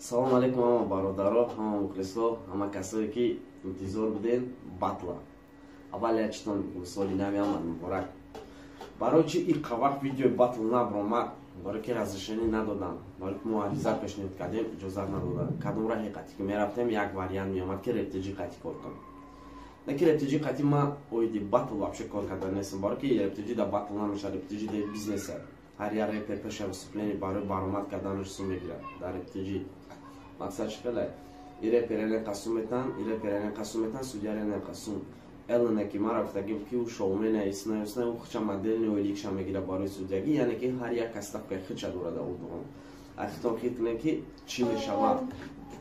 Салому алейкум, ҳама бародаро, ҳама мухлисо, ҳама касое, ки интизор буден батла. Аввал якчитон: соли нави ҳама муборак. Барои чи иқа вақт видеои батл набромад? Барои ки разрешение надоданд. Барои ки мо ариза пешниҳод кардем, иҷозат надоданд. Кадом раҳи қатӣ ки мерафтем, як вариант меомад, ки Рептиҷи қатӣ кор кун. На ки Рептиҷи қатӣ ма оиди батл вообще кор карда нестам, барои ки Рептиҷи да батл намешавад, Рептиҷи да бизнеса. Ҳар як репер пеша выступление барои баромад карданаш сум мегирад. Дар Рептиҷи мақсад чӣ хеле? И реперене қасум метан, и реперене қасум метан, судьярене қасум. Элне ки мара гуфтагим, ки ӯ шоумена исна исна, ӯ хича модельни ойликша мегира барои судьягӣ, яъне ки ҳар як кас ставкаи хича дорад ӯ дуғон. Ахитон хит кунем, ки чӣ мешавад.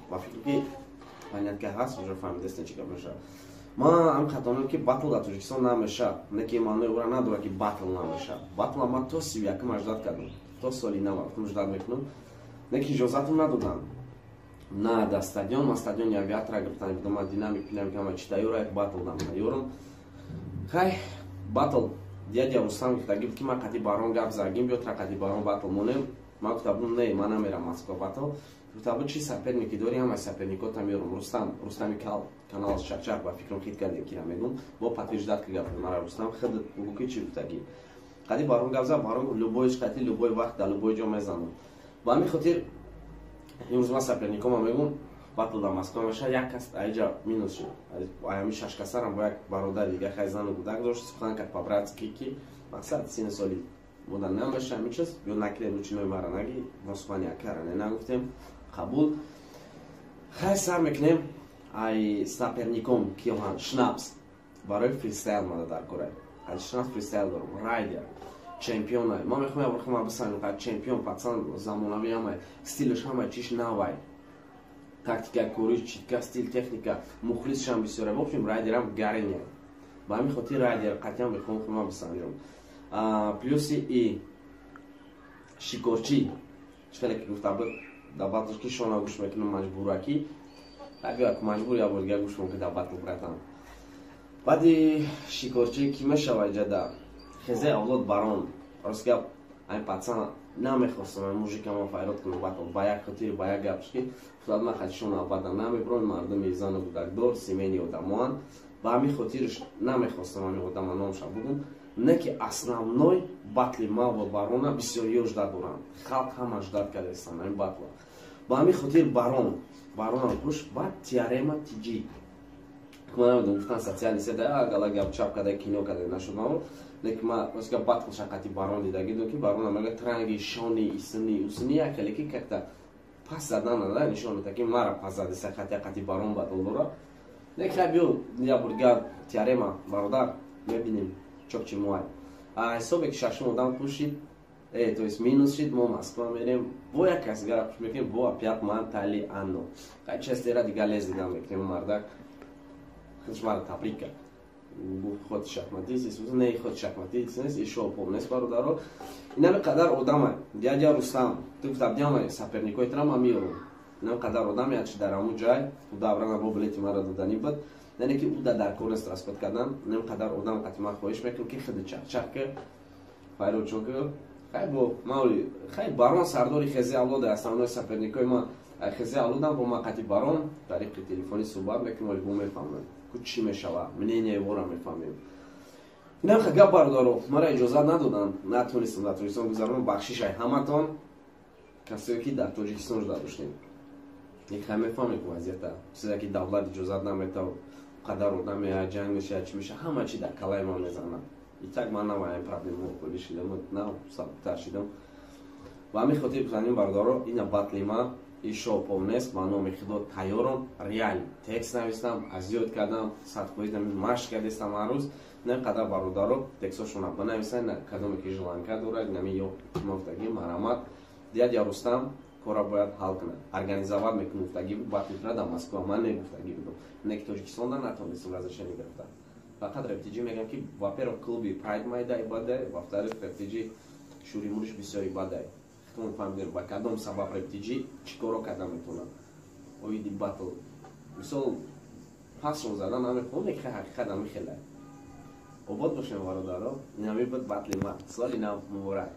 Ба фикр ки понятка ҳаст, уже фаҳмидастен, чӣ гап мешавад. Ман ҳам хатонам, ки батл дар Тоҷикистон намешавад, не ки маънои ӯра надорад, ки батл намешавад. Батла ман то 31-м ждать кардам, то соли нав гуфтам, ждать мекунам, не ки иҷозатам надоданд. На дар стадион, ман стадиони Авиатора гирифтан будам, ман динамик, пинамик, ҳама чи тайёра, як батл дам тайёрам. Хай, батл дядя Рустам гуфтаги буд, ки ман қати Барон гап задагим, биё тра қати Барон батл монем. Ман гуфта будам: «Не, ман намерам Москва батл». Гуфта буд: «Чи соперники дори, ҳамаи соперникота меёрам». Рустам, Рустами Кал, канал Чақчақ, ба фикрам, хит кардем, кира мегум, бо подтверждать ки гапи мара Рустам хид бугу, ки чӣ гуфтагӣ. Қади Барон гап зад, Барон гуфт: «Любой қати, любой вақт, дар любой ҷо мезанам». Ба ҳамин хотир имрӯз ман соперникома мегум: батл дар Москва мешавад. Як кас аиҷа минус шуд, ҳамин шаш касарам бо як бародари дига, хай, зану кӯдак дошт, сухан кард по-братски, ки мақсад сини соли мода намеша ҳамин чиз, ё накунем, учинои мара наги, мо сухани якара не нагуфтем, қабул. Хай, сар мекунем. Ай соперником киёҳан? Шнапс барои фристайл мада дар кора, аз Шнапс фристайл дорам. Райдер чемпионай, ман мехоҳам як бор хама бисанем, чемпион, пацан замонави, ҳамай стилаш, ҳамай чиш навай, тактика, кори читка, стил, техника, мухлисшам бисёре. В общем, Райдерам гарения, ба ҳамин хотир Райдер қатъиян мехоҳам хама бисанҷом. Плюси и Шикорчӣ, чӣ хеле ки гуфта буд дар батлш, ки шона гӯш мекунам маҷбуракӣ, маҷбур як бор дига гӯш кунам, ки дар батл, братан. Баъди Шикорчӣ ки мешава иҷада? Хезе Авлод, Барон. Рост гап, ай пацан намехостам, ай мужикама файрод кунам батл, ба як хотири, ба як гапш, ки фуд ман хатишон албатта намебурам, мардуми зану кӯдакдор, семейный одамоанд, ба ҳамин хотирш намехостам ҳамин одама номша бугум. Не ки основной батли ма ва Барона бисёриё ждать доранд, халқ ҳама ждать кардастанд ҳамин батла, ба ҳамин хотир Барон, Баронам хуш. Баъд Теорема Тиҷи, ман намедонам, гуфтан социальный сета гала гап чап карда, кино карда нашуд, лекин ма рост гап, батл шақати Барон дидаги дум, ки Барона мега транги шони исни усни, як хеле ки как-то пас задан нада, нишон мета, ки мара пас задиса, хати қати Барон батл дора. Лекин хай, биё як бор дигар Теорема бародар мебинем, чок чи муай. Ҳисобе ки шашум одам пушид, то есть минус шид, мо Москва мерем, бо як кас дигара пуш мекунем, бо опять ман тали анно. Хай, честера дига лез дидан мекунем. Мардак худш мара табрик кард, гуфт: «Худ шахматист не, худ шахматист нест, ишо пол нест». Бародаро, инами қадар одама, дядя Рустам, ту гуфта будиам, соперникои тра ман меёрам. Инами қадар одам ячи дар ҳамун ҷай ӯ даврана бо билети мара доданӣ буд, яъне ки ӯ да дар кор нест расход кардан. Инами қадар одам қати ман хоҳиш мекунам, ки худи Чақчақ ки файрод чон ки. Хай, бо мавли, хай, Барон сардори Хези Авлода, основной соперникои ман Хези Авлодам, бо ман қати Барон тариқи телефонӣ суҳбат мекунем, вале бо мефаҳмам ку чӣ мешава, мнение вора мефаҳмем. Инам гап, бародаро, мара иҷозат надоданд, натонистам дар Тоҷикистон гузаронам. Бахшишай ҳаматон, касое ки дар Тоҷикистон жуда доштем. Хай, мефаҳмем вазъията, чизе ки давлат иҷозат намета, қадар одам меяд, ҷанг мешавад, чӣ мешавад, ҳама чи дар калаи ман мезанад. Итак, ман наваям проблема холи шидам, на сабуктар шидам. Ба ҳамин хотир гуфтаним, бародаро, ина батли ма ишопов нест, ба номи Худо тайёрам, реал текст навистам, азёд кардам, 100% машқ кардестам ҳар рӯз. На қадар бародаро текстошона бинависанд, кадоме ки желанка дорад, нами ё мофтагӣ, марҳамат. Дядя Рустам кора бояд ҳал кунад, организовать мекунад, гуфтагӣ буд батлитра дар Москва. Ман не гуфтагӣ будам, не ки Тоҷикистонда натонистам разрешение гирифта. Фақат Рептиҷи мегам, ки во-первых, клуби Прайд майда ибадай, во-вторых, Рептиҷи шури муриш бисёр ибадай. Хитон фаҳмидем, ба кадом сабаб Рептиҷи чӣ коро карда метавонад оиди батл. Мисол, пасшон зада намехоҳам, леки ҳақиқат ҳами хелай. Обод бошем, бародаро. Инами буд батли ма. Соли нав муборак.